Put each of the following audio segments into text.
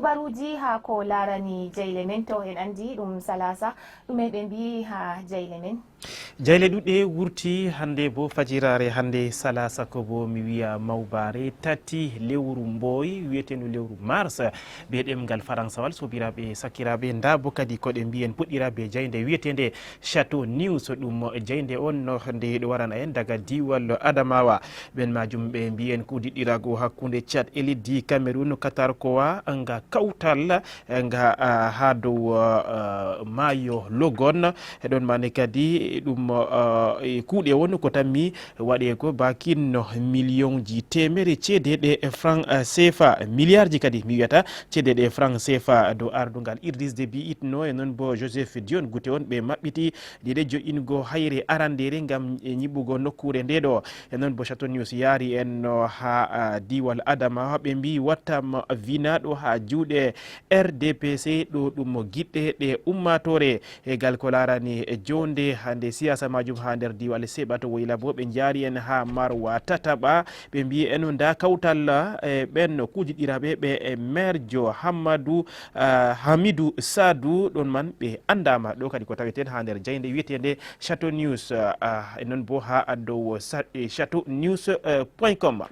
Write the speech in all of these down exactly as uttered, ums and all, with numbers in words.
Baruuji haa ko laarani jayle men, to en anndi ɗum salaasa, ɗume ɓe mbiyi haa jayle men? Jayle ɗuɗɗe wurti hannde bo fajiraare hannde salaasa, ko bo mi wiya mawbaare tati lewru mbooy wiyeteendu lewru mars be ɗemngal faransawal. Sobiraaɓe sakkiraaɓe, ndaa bo kadi ko ɗe mbiyen puɗɗira be jaynde wiyeteende Château News. Ɗum jaynde on no nde ɗo warana en daga diiwal Adamawa. Ɓen majum ɓe mbiyen kuudiɗɗiraago hakkunde Tchad e leddi Cameroun, Qatar ko wa nga kawtal nga, ah, haa dow, ah, maayo Logon. E ɗon mani kadi ɗum, ah, e kuuɗe won ko tammi waɗe ko bakin no millionji teemere ceedeɗe franc, ah, C F A, milliardji kadi mi wiyata ceedeɗe franc C F A dow ardungal Idriss Déby itno e non bo Joseph Dion Gute on ɓe maɓɓiti ɗiɗe jo'ingo hayre arandere ngam nyiɓugo nokkure nde ɗo. E non bo Château News yaari en no ha, ah, diiwal Adamawa, ɓe mbi wattam vinaɗo ha juuɗe R D P C ɗo ɗum giɗɗe ɗe ummatore. E gal ko larani e jonde hande siyasa majum ha nder diiwal Seɓa to woyla bo ɓe jaari en ha Marwa tataɓa, ɓe mbi en nda kawtal, eh, ɓen kujiɗiraɓe ɓe e maire jo Hammadu, ah, Hamidu Sadu ɗon man ɓe andama. Ɗo kadi ko taweten ha nder jaynde wiyetende Château News, ah, e non bo ha dow sa-, eh, château news, eh, point com.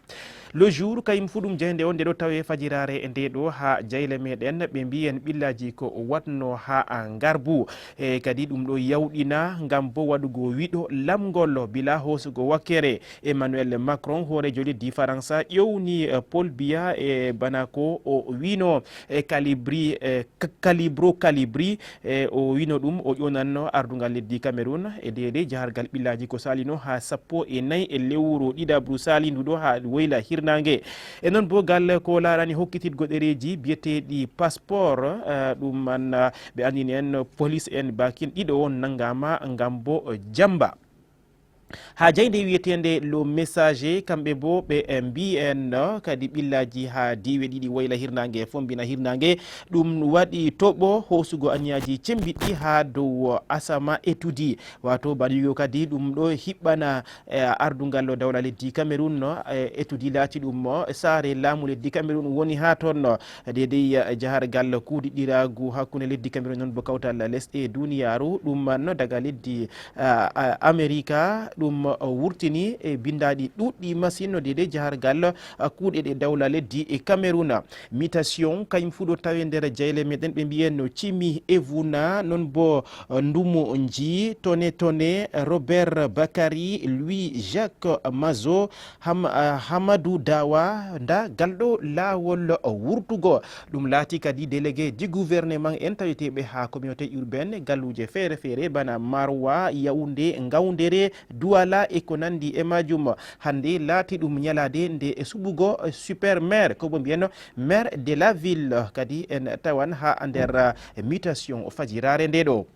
Le Jour kayum fu ɗum jaynde on nde ɗo tawe fajirare e nde ɗo ha jayle meɗen ɓe mbiyen ɓillaji ko watno ha, ah, ngarbu. E kadi ɗum ɗo yawɗina ngam bo waɗugo wiɗo lamgol bila hosugo wakkere. Emmanuel Macron hoorejo leddi Faransa ƴewni, eh, Paul Biya e bana ko o wino e Calibri, eh, K-, Calibro Calibri, e o wino ɗum o ƴonanno ardungal leddi Cameroun e deydey jahargal ɓillaji ko salino ha sappo e nayi e lewru ɗiɗabru salindu ɗo ha woyla hirnange. E non bo gal ko larani hokkititgo ɗereji biyeteɗi passeport, eh, ɗum man, eh, ɓe andini en police en bakin ɗiɗo on nangama ngam bo jamba. Ha jaynde wiyetende Le Messager, kamɓe bo ɓe, eh, mbi en, eh, kadi ɓillaji ha diiwe ɗiɗi woyla hirnange e fombina hirnange. Ɗum waɗi toɓo hosugo aniyaji cembiɗɗi ha dow Asama Etudi. Wato baɗigo kadi ɗum ɗo hiɓɓana, eh, ardungal dawla leddi Cameroun no, eh, Etudi laati ɗum, eh, saare laamu leddi Cameroun woni ha toon no. Deydey, eh, jahargal kuudiɗɗiraagu hakkunde leddi Cameroun non bo kawtal lesɗe duniyaru ɗum no daga leddi ah, ah, Amerika, ɗum, ah, wurtini e bindaɗi ɗuɗɗi masin no dede jahargal, ah, kuuɗe ɗe dawla leddi e Cameroun. Mutation, kañum fu ɗo tawe nder jayle meɗen, ɓe mbiyen no Cimi Evuna, non bo, ah, Ndumo Nji, Tone Tone, Robert Bakary, Louis Jacques Mazo, Ham-, ah, Hamadou Dawa, nda galɗo laawol wurtugo. Ɗum laati kadi délégué du gouvernement en taweteeɓe haa communauté urbaine, galluuje feere feere bana Maroua, Yaoundé, Ngaoundéré, Douala e ko nanndi e majum. Hannde laati ɗum ñalaade nde e suɓugo super maire, ko bo mbiyen maire de la ville. Kadi en tawan haa nder, ah, mutation fajiraare nde ɗo.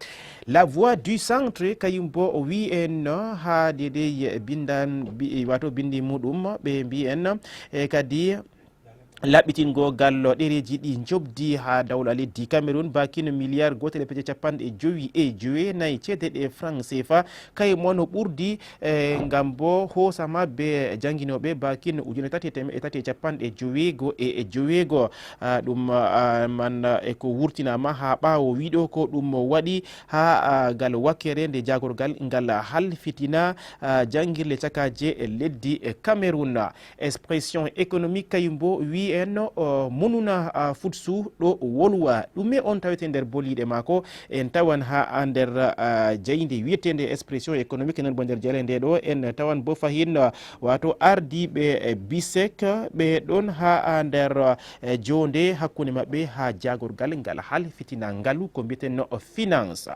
La Voix du Centre, kayum bo o wi en haa dede bindan, bi-, wato bindi muɗum, ɓe mbi en, e kadi laɓɓitingol ɗereji ɗi njobdi haa dawla leddi Cameroun, bakin miliyar gootel e pecce capanɗe jowi e joweenayi ceede ɗe franc C F A, kayum on ɓurdi, e, ngam bo hoosama be jannginooɓe bakin ujune tati e teemeɗɗe tati e capanɗe joweego e, e joweego. Ah, ɗum, ah, man, ah, e ko wurtinaama haa ɓaawo wiɗo ko ɗum waɗi haa, ah, ngal wakkere nde jaagorgal ngal halfitina, ah, janngirle cakaaje e leddi e Cameroun. Expression économique kayum bo wi en, oh, monuna, ah, futsu ɗo wolwa. Ɗume on tawete nder boliiɗe maako? En tawan haa nder, ah, jaynde wiyeteende Expression économique, nden bo nder jaynde nde ɗo, en tawan bo fahin, ah, wato ardiiɓe, eh, bisek ɓe ɗon haa nder, eh, joonde hakkunde maɓɓe haa jaagorgal ngal halfitina ngalu ko mbiyetenno finance.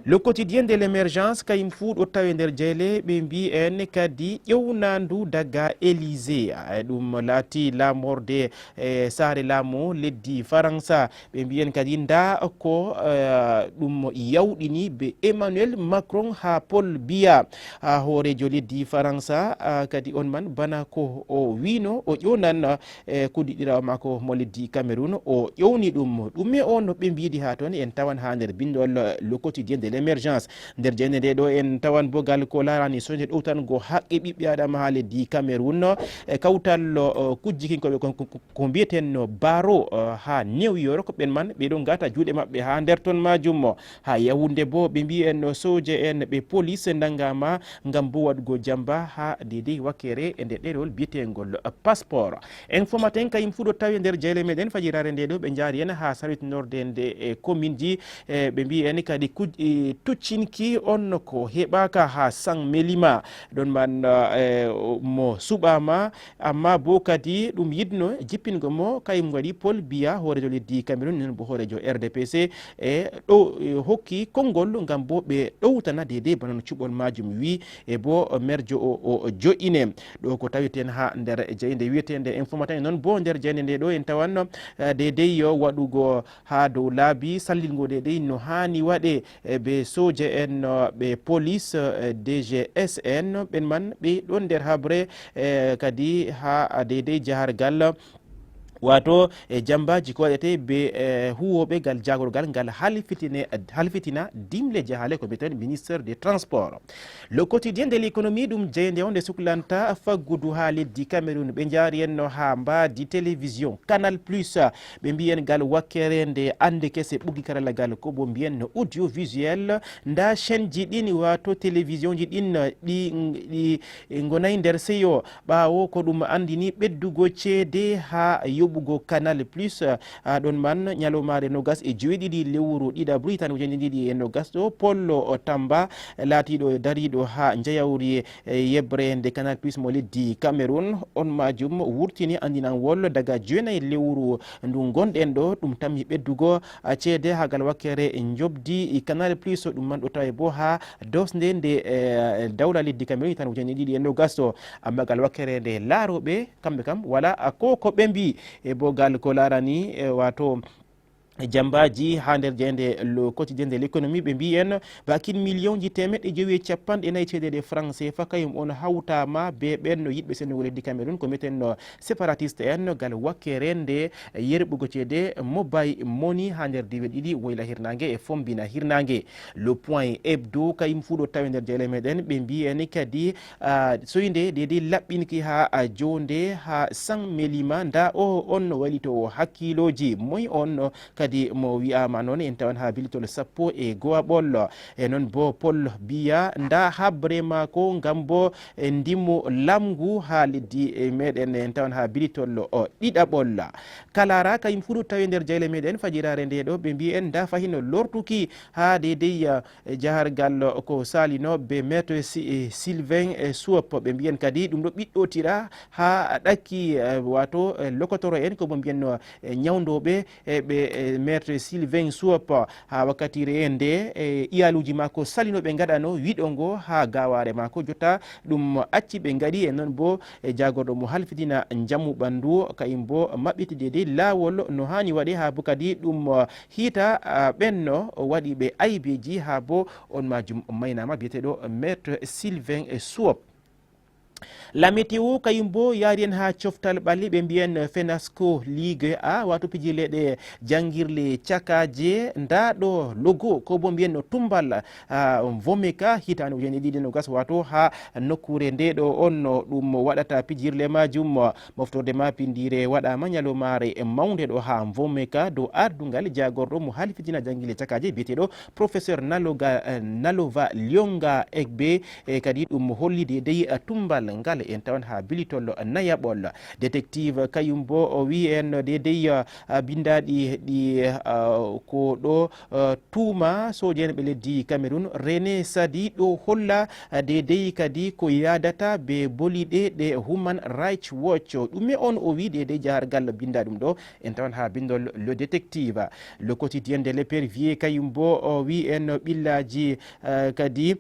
Le Quotidien de l'Emergence, kayum fuu ɗo tawe nder jayle, ɓe mbi en kadi ƴewnandu daga Élysée. Eh, ɗum laati laamorde, eh, saare laamu leddi Faransa. Ɓe mbi en kadi nda ko, eh, ɗum yawɗini be Emmanuel Macron haa Paul Biya, ah, hooreejo leddi Faransa, ah, kadi on man bana ko o wino o ƴownan, eh, kuudiɗɗiraawo maako mo leddi Cameroun, o ƴowni ɗum. Ɗume on no ɓe mbiidi haa toon? En tawan haa nder bindol Le Quotidien de L'émergence. Nder jeyde nde ɗo en tawan bogal ko laarani soñde ɗowtango haqqe ɓiɓɓe Adama haa leddi Cameroun. E kawtal, o, kujjikinkooɓe ko, ko, ko, ko mbiyetenno baro, o, haa New York, ɓen man ɓe ɗo ngata juuɗe maɓɓe haa nder ton majum. Haa Yaoundé bo ɓe mbiyen no sooje en ɓe police ndangaama ngam bo waɗugo jamba haa deydey wakkere e nder ɗerewol biyetengol passeport. Informaten kayum fuu ɗo tawi nder jeyle meɗen fajiraare nde ɗo ɓe njaari en haa sawitinorde nde e commune ji. E, ɓe mbiyi en kadi kuj-, e, tuccinki on ko heɓaaka haa San Melima. Ɗon man, e, mo suɓaama, amma bo kadi ɗum yiɗno jippingo mo, kayum waɗi Paul Biya, hooreejo leddi Cameroun, non bo hooreejo R D P C, e ɗo, e, hokki konngol ngam bo ɓe ɗowtana deydey bana no cuɓol majum wi, e bo merjo o, o, o jo'ine. Ɗo ko tawiten haa nder jeynde wiyeteende Informaten, non bo nder jeynde nde ɗo en tawanno, e, deydey yo waɗugo haa dow laabi sallilngo deydey no haani waɗe, e, ɓe sooje en, e, ɓe police, e, D G S en, ɓen man ɓe ɗon nder haɓre, e, kadi haa deydey jahargal, wato, e, jambaaji ko waɗete be, e, huwooɓe ngal jaagorgal ngal halfitine, halfitina dimle jahaale ko mbiyeteeɗo ministère des transports. Le Quotidien de l'Économie, ɗum jeynde on nde suklanta faggudu haa leddi Cameroun. Ɓe njaari en no haa mbaadi télévision Canal Plus. Ɓe mbiyen ngal wakkere nde annde kese ɓuggi karallagal ko bo mbiyen no audiovisuel. Nda chaîne ji ɗin, wato télévision ji ɗin, ɗi, ɗi ngonay nder seyo. Ɓaawo ko ɗum anndini ɓeddugo ceede haa yoɓugo Canal Plus, a, ɗon man ñalawmaare nogas e joweeɗiɗi lewru ɗiɗaɓru hitaande ujine ɗiɗi e nogas ɗo, Paul, o, Tamba, laatiiɗo dariiɗo haa njayawri, e, yeɓre nde Canal Plus mo leddi Cameroun, on majum wurtini anndinangol daga jeenayi lewru ndu ngonɗen ɗo, ɗum tammi ɓeddugo, a, ceede haa gal wakkere njoɓdi Canal Plus, ɗum man ɗo tawe bo haa doosnde nde, e, dawla leddi Cameroun hitaande ujine ɗiɗi e nogas ɗo. Amma gal wakkere nde laarooɓe, kamɓe kam, wala a ko ko ɓe mbi e bogal ko laarani, e, wato, jambaaji haa nder jeynde Le Quotidien de l'Économie, ɓe mbi en bakin miliyonji teemeɗɗe jowi e capanɗe nayi ceedeeɗe franc C F A kayum on hawtaama be ɓen no yiɗɓe sendugo leddi Cameroun ko meten no séparatiste en no gal wakkere nde yerɓugo ceede mobile money haa nder diiwe ɗiɗi woyla hirnaange e fombina hirnaange. Le Point Hebdo kayum fuu ɗo tawe nder jeyle meɗen, ɓe mbi en kadi, a, soynde deydey laɓɓinki haa, a, joonde haa San Melima. Nda o on no waylitowo hakkiilooji. Moy on kadi mo wi'aama noon? En tawan haa bilitol sappo e go'aɓol. E noon bo Paul Biya, nda haɓre maako ngam bo e ndimo lamngu haa leddi e meɗen. En tawan haa bilitol o ɗiɗaɓol. Kalara kayum fuu ɗo tawe nder jeyle meɗen fajiraare nde ɗo. Ɓe mbi en nda fahino lortuki haa deydey, e, jahargal ko saalino be Maître Si-, e, Sylvain, e, Suop. Ɓe mbiyen kadi ɗum ɗo ɓiɗɗotira haa ɗakki, e, wato, e, lokotoro en ko mo mbiyenno, e, ñawndooɓe, e, ɓe, e, Maître Sylvain Suop. Haa wakkatire nde, e, iyaluuji maako saalino ɓe ngaɗano wiɗo ngo haa gawaare maako. Jotta ɗum acci ɓe ngaɗi e noon bo e jaagorɗo mo halfitina njamu ɓanndu, kayum bo maɓɓitde dey laawol no haani waɗe haa bo kadi ɗum, e, hiita, a, ɓenno waɗi ɓe aybeeji haa bo on majum maynaama biyeteeɗo Maître Sylvain Suop. La Météo kayum bo yaari en haa coftal ɓalli, ɓe mbiyen Fenasco Ligue A, wato pijirle ɗe janngirle cakaaje, nda ɗo logo ko bo mbiyen no tumbal, a, Vomeka hitaande ujine ɗiɗi e nogas, wato haa nokkuure nde ɗo on no ɗum waɗata pijirle majum. Moftorde ma pindiire waɗaama ñalawmaare mawnde ɗo haa Vomeka dow ardungal jaagorɗo mo halfitina janngirle cakaaje biyeteeɗo Professeur Naloga, eh, Nalova Lyonga Egbe, e kadi ɗum hollide dey, eh, tumbal ngal en tawan haa bilitol nayaɓol. Détective kayum bo o wi en de dey, eh, bindaaɗi ɗi, eh, ko ɗo, eh, tuuma soojeeɓe leddi Cameroun, René Sadi ɗo holla, eh, de dey kadi ko yaadata be boliɗe ɗe Human Rights Watch. Ɗume on o wi de dey jahargal binda ɗum ɗo? En tawan haa bindol Le Détective. Le Quotidien de L'Épervier kayum bo o wi en ɓillaaji, eh, kadi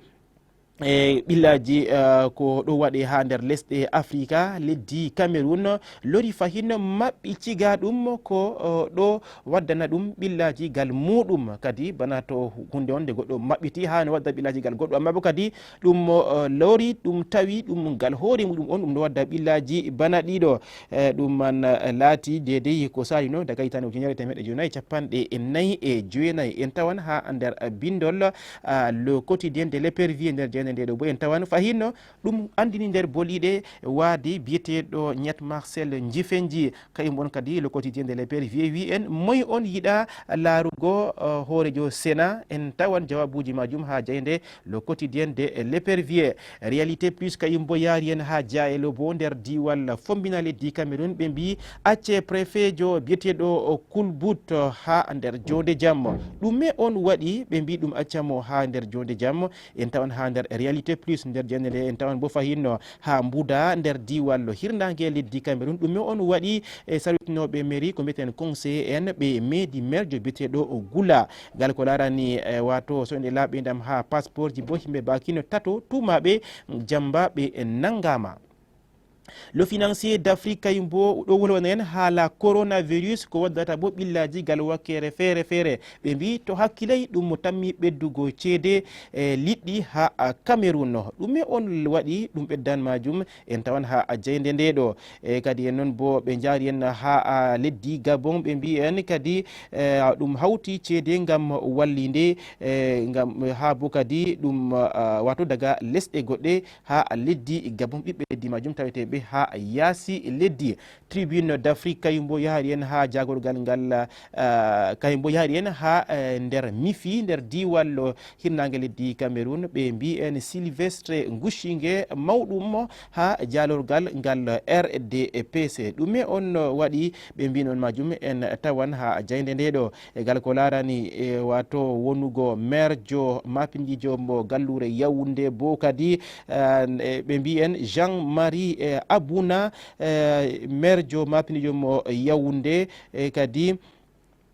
e ɓillaaji, eh, ko ɗo waɗe haa nder lesɗe Afrika, leddi Cameroun lori fahin maɓɓi ciga ɗum ko, eh, ɗo waddana ɗum ɓillaaji gal muɗum. Kadi bana to hunde on nde goɗɗo maɓɓiti haa no wadda ɓillaaji gal goɗɗo, amma bo kadi ɗum, eh, lori ɗum tawi ɗum gal hoore muɗum on ɗum ɗo wadda ɓillaaji bana ɗiɗo. Eh, ɗum man, eh, laati deedey ko saalino daga hitande ujunere teemeɗɗe jeenayi e capanɗe nayi e jeenayi. En tawan haa nder, eh, bindol, ah, Le Quotidien de l'Épervier nder jeenayi nde ɗo bo en tawan fahin no ɗum anndini nder boliiɗe waade biyeteeɗo Niat Marcel Njifenji. Kañum on kadi Le Quotidien de l'Épervier wi en moy on yiɗa laarugo, eh, hoorejo Sénat? En tawan jawaabuuji majum haa jaynde Le Quotidien de l'Épervier. Réalité Plus kañum bo yaari en haa Jaayelo bo nder diiwal fombina leddi Cameroun. Ɓe mbi acce préfet jo biyeteeɗo Kulbut haa nder joonde jam. Ɗume on waɗi? Ɓe mbi ɗum acca mo haa nder joonde jam. En tawan haa nder Réalité Plus nder jannde nde, en tawan bo fahin no haa Mbuda nder diiwal hirnaange leddi Cameroun. Ɗume on waɗi e sarwitnooɓe mairie ko mbiyeten conseiller en ɓe meedi maire jo biyeteeɗo Gula. Ngal ko laarani, eh, wato soyde laaɓe ndam haa passeport ji bo himɓe bakino tato tuumaaɓe jamba ɓe nangama. Le Financier d'Afrique kañum bo ɗo wolwana en haala coronavirus ko waddata bo ɓillaaji gal wakkere feere feere. Ɓe mbi to hakkilay ɗum mo tammi ɓeddugo ceede, eh, liɗɗi haa Cameroun. Ɗume on waɗi ɗum ɓeddan majum? En tawan haa jaynde nde ɗo. E kadi en noon bo ɓe njaari en haa, a, leddi Gabon, ɓe mbi en kadi, e, ɗum hawti ceede ngam wallinde, e, ngam haa bo kadi ɗum, a, wato daga lesɗe goɗɗe haa leddi Gabon, ɓiɓɓe leddi majum taweteeɓe haa yaasi leddi. Tribune d'Afrique kañum bo yahri en haa jaagorgal ngal, a, kañum bo yahri en haa, e, nder mifi, nder diiwal hirnaange leddi Cameroun, ɓe mbi en Sylvestre Nguchingue mawɗum haa jaalorgal ngal R D P C. Ɗume on waɗi? Ɓe mbi noon majum en tawan haa jaynde nde ɗo. E ngal ko laarani, e, wato wonugo maire jo mapindijo mo galluure Yaoundé bo kadi, eh, e ɓe mbi en Jean Marie, e, Abouna, e, maire jo mapindijo mo Yaoundé, e kadi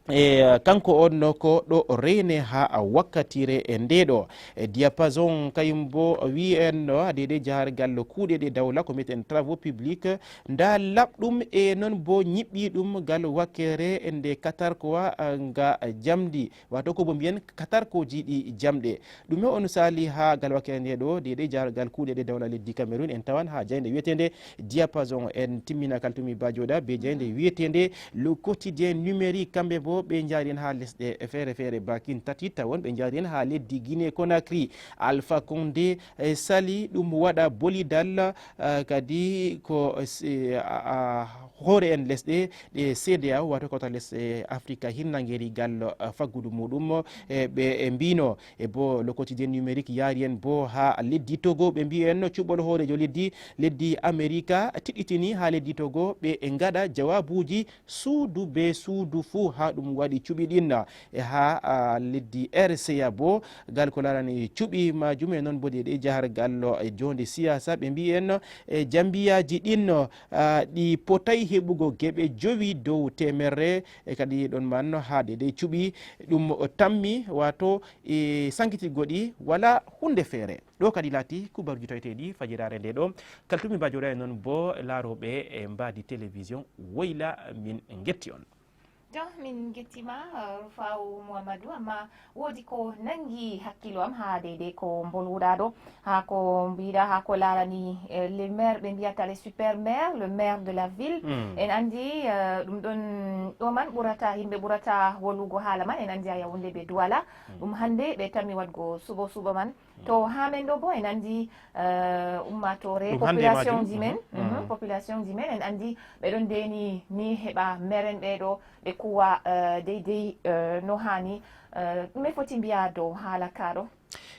e, kanko on ko ɗo reene haa wakkatire e nde ɗo. E, Diapason kañum bo wi en no deydey jahargal kuuɗe ɗe dawla ko mbiyeten travaux publics, nda laɓɗum e noon bo ñiɓɓi ɗum ngal wakkere nde katarkowa, a, nga jamdi, wato ko bo mbiyen katarkoji ɗi jamɗe. Ɗume on saali haa ngal wakkere nde ɗo deydey jahargal kuuɗe ɗe dawla leddi Cameroun? En tawan haa jaynde wiyeteende Diapason. En timmina kaltumi ba jooɗa be jaynde wiyeteende Le Quotidien Numérique, kamɓe bo ɓe njaari en haa lesɗe feere feere bakin tati, tawon ɓe njaari en haa leddi Guinée Conakry. Alpha Condé, e, sali ɗum waɗa bolidal, a, kadi ko, e, a, a, hoore en lesɗe ɗe C D A O, wato kawtal lesɗe Afrika hirnangeri gal, a, faggudu muɗum, e, ɓe, e, mbino. E bo Le Quotidien Numérique yaari en bo haa leddi Togo, ɓe mbi en cuɓol hoorejo leddi, leddi Amerika tiɗɗitini haa leddi Togo ɓe e ngaɗa jawaabuuji suudu be suudu fuu haa ɗum waɗi cuɓi ɗin. E haa, a, leddi R C A bo, ngal ko laarani cuɓi majum e noon bo deydey jahargal e joonde siyasa, ɓe mbi en e jambiyaaji ɗin, a, ɗi potay heɓugo geɓe jowi dow teemerre. E kadi ɗon man haa deydey cuɓi ɗum tammi, wato e sankiti goɗi wala hunde feere. Ɗo kadi laati kubaruji taweteeɗi fajiraare nde ɗo. Kaltumi ba jooɗa e noon bo laarooɓe e mbaadi télévision woyla, min ngetti on. To, min ngettima, eh, Rufawu Muhammadu, amma woodi ko nangi hakkilo am haa deydey ko mbolwuɗa ɗo. Haa ko mbiɗa, haa ko laarani, eh, le maire, ɓe mbiyata le super maire, le maire de la ville. Mm. En andi, eh, ɗum ɗon ɗo man ɓurata, yimɓe ɓurata wolugo haala man. En andi a Yaoundé be Douala. Mm. Ɗum hande ɓe tammi waɗgo suɓo suɓo man. Mm. To haa men ɗo bo en andi, eh, ummatore, ɗum hande population majum. Ji men, mhm, mhm, mhm, population ji men, en andi ɓe ɗon ndeni ni heɓa mairen ɓe ɗo ɓe kuwa, eh, deydey, eh, no hani. Eh, ɗume foti mbiya dow haala ka ɗo?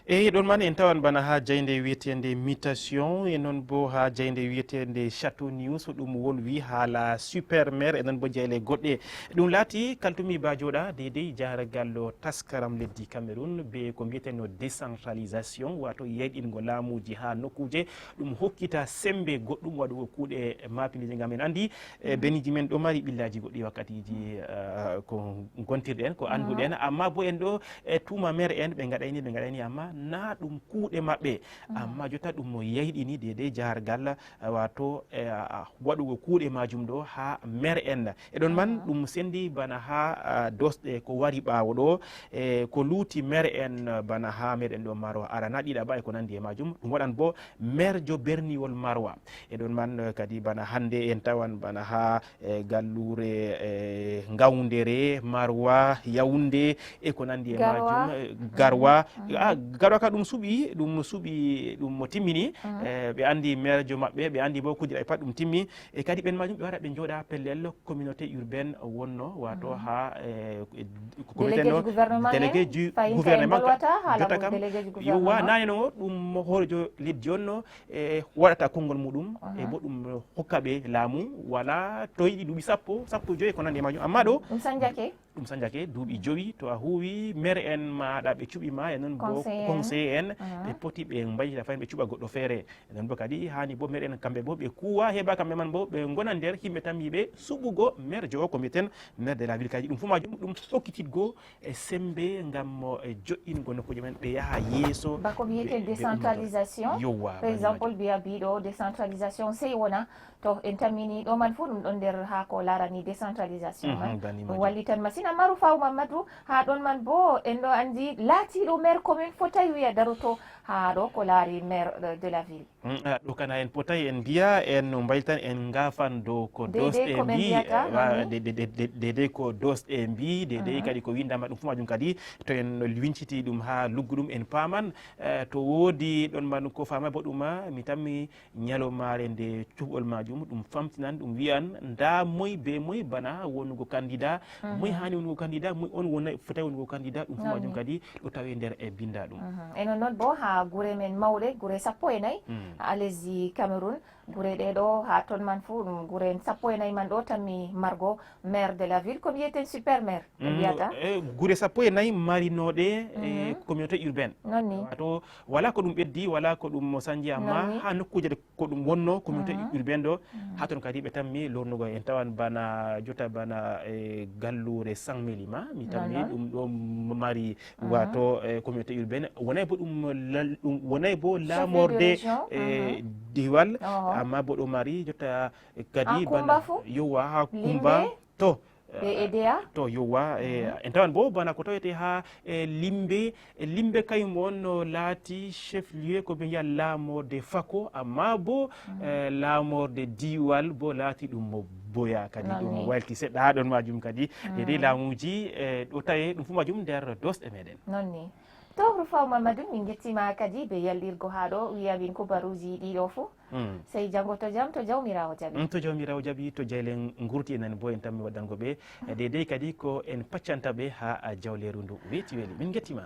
Eyi, ɗon man en tawan bana haa jaynde wiyeteende Mutation, e noon bo haa jaynde wiyeteende Château News, ɗum wolwi haala super maire, e noon bo jayle goɗɗe. Ɗum laati kaltumi ba jooɗa, deydey jahargal taskaram leddi Cameroun, be ko mbiyeten no décentralisation, wato yeyɗingo laamuuji haa nokkuuje, ɗum hokkita sembe goɗɗum waɗugo kuuɗe maapindiije. Ngam en andi, e, mhm, beniji men ɗo mari ɓillaaji goɗɗi wakkatiiji, eh, ko ngontirɗen, ko annduɗen, mhm, amma bo en ɗo, e, tuuma maire en, ɓe ngaɗayni, ɓe ngaɗayni, amma na ɗum kuuɗe maɓɓe. Amma jotta ɗum no yayɗini deydey jahargal, eh, wato, eh, a- a- waɗugo kuuɗe majum ɗo ha maire en. E ɗon man ɗum sendi bana ha, ah, dosɗe ko wari ɓawo ɗo, eh, ko luti maire en, eh, bana ha maire en ɗo Maroa arana, ɗiɗaɓa e ko nandi e majum. Ɗum waɗan bo maire jo berniwol Maroa. E ɗon man, eh, kadi bana hande en tawan bana ha, eh, gallure, eh, Ngawdere, Maroa, Yaoundé, e ko nandi e Garoua. Majum, eh, Garoua. Ah, Garoua ka ɗum suɓi, ɗum suɓi, ɗum mo timmini. Eh, ɓe andi maire jo maɓɓe, ɓe andi bo kujiraɓe pat ɗum timmi. E kadi ɓen majum ɓe wara ɓe jooɗa pellel communauté urbaine wonno, wato ha, eh, ko Délégué mbiyetenno du gouvernement délégué en, du fayin ka en gouvernement ka bolwata, hala jotta mo kam, délégué du yowa, gouvernement. Nane no ɗum hoorejo leddi on no, e waɗata konngol muɗum, e bo ɗum hokka ɓe laamu, wala to yiɗi duuɓi sappo, sappo e joyi ko nandi e majum. Amma ɗo ɗum sanjake. Ɗum sanjake duuɓi jowi, to a huwi, maire en maɗa ɓe cuɓi ma, e non bo conseiller en, ɓe poti ɓe mbaɗita fayin ɓe cuɓa goɗɗo feere. E non bo kadi hani bo maire en kamɓe bo ɓe kuwa heɓa kamɓe man bo ɓe gona nder himɓe tammiɓe suɓugo maire jo ko mbiyeten maire de la ville. Kadi ɗum fu majum ɗum hokkititgo e sembe ngam mo e joɗɗingo nokkuuje men ɓe yaha yeeso. Ba ko mbiyeten be- be ummatore. Décentralisation. Yowa, par exemple, mbiya biɗo décentralisation sey wona to en tammini ɗo man fu ɗum ɗon nder ha ko larani décentralisation man. Ɗum wallitan masina. Maru faw Mamadou, ha ɗon man bo en ɗo andi laatiɗo maire commune fotay wiya daroto ha ɗo ko laari maire, euh, de la ville. Mm, ah, ɗo kana en potay en mbiya en no mbaylitan en ngafan dow ko dosɗe mbi, eh, wa- de- de- de- de- de- de ko dosɗe mbi de- de kadi ko windama ɗum fu majum kadi to en winciti ɗum ha lugguɗum en paman, eh, to wodi ɗon man ko fama bo ɗuma mi tammi ñalomare nde cuɓol majum ɗum famtinan ɗum wiyan nda moy be moy bana wonugo candidat, moy hani wonugo candidat, moy on wona fotay wonugo candidat, ɗum fu majum kadi ɗo tawe nder e binda ɗum. Eno non bo ha gure men mawɗe, gure sappo e nayi ha lesdi Cameroun. Gure ɗe ɗo ha ton man fu ɗum gure sappo e nayi man ɗo tammi margo maire de la ville, ko mbiyeten super maire ɓe mbiyata. E gure sappo e nayi marinoɗe e communauté urbaine. Non ni. Wato wala ko ɗum ɓeddi, wala ko ɗum mo sanji, amma ha nokkuje ɗe ko ɗum wonno communauté urbaine ɗo, ha ton kadi ɓe tammi lornugo en tawan bana jotta bana e gallure San Melima, mi tammi ɗum ɗo mari wato e communauté urbaine, wonay bo ɗum lal- ɗum wonay bo lamorde e diwal, amma bo ɗo mari jotta kadi bana yowa ha Kumba to. Ɓe edeya. To yowa e en tawan bo bana ko tawete ha e limbe e limbe kayum on no laati chef lieu ko ɓe mbiya lamorde fako, amma bo e lamorde diwal bo laati ɗum mo boya kadi ɗum waylti seɗɗa ha ɗon majum kadi. Deydey lamuji e ɗo tawe ɗum fu majum nder dosɗe meɗen. Non ni. To Rufaw Mamadou, min gettima kadi be yalɗirgo ha ɗo wiya min kubaruji ɗiɗo fu. Sey janngo to jam, to Jawmiraawo jaɓi. Mm, to Jawmiraawo jaɓi, to jaylen ngurti e nani bo en tammi waddango ɓe. E deydey kadi ko en paccanta ɓe ha a jawleeru ndu weeti weli. Min ngettima.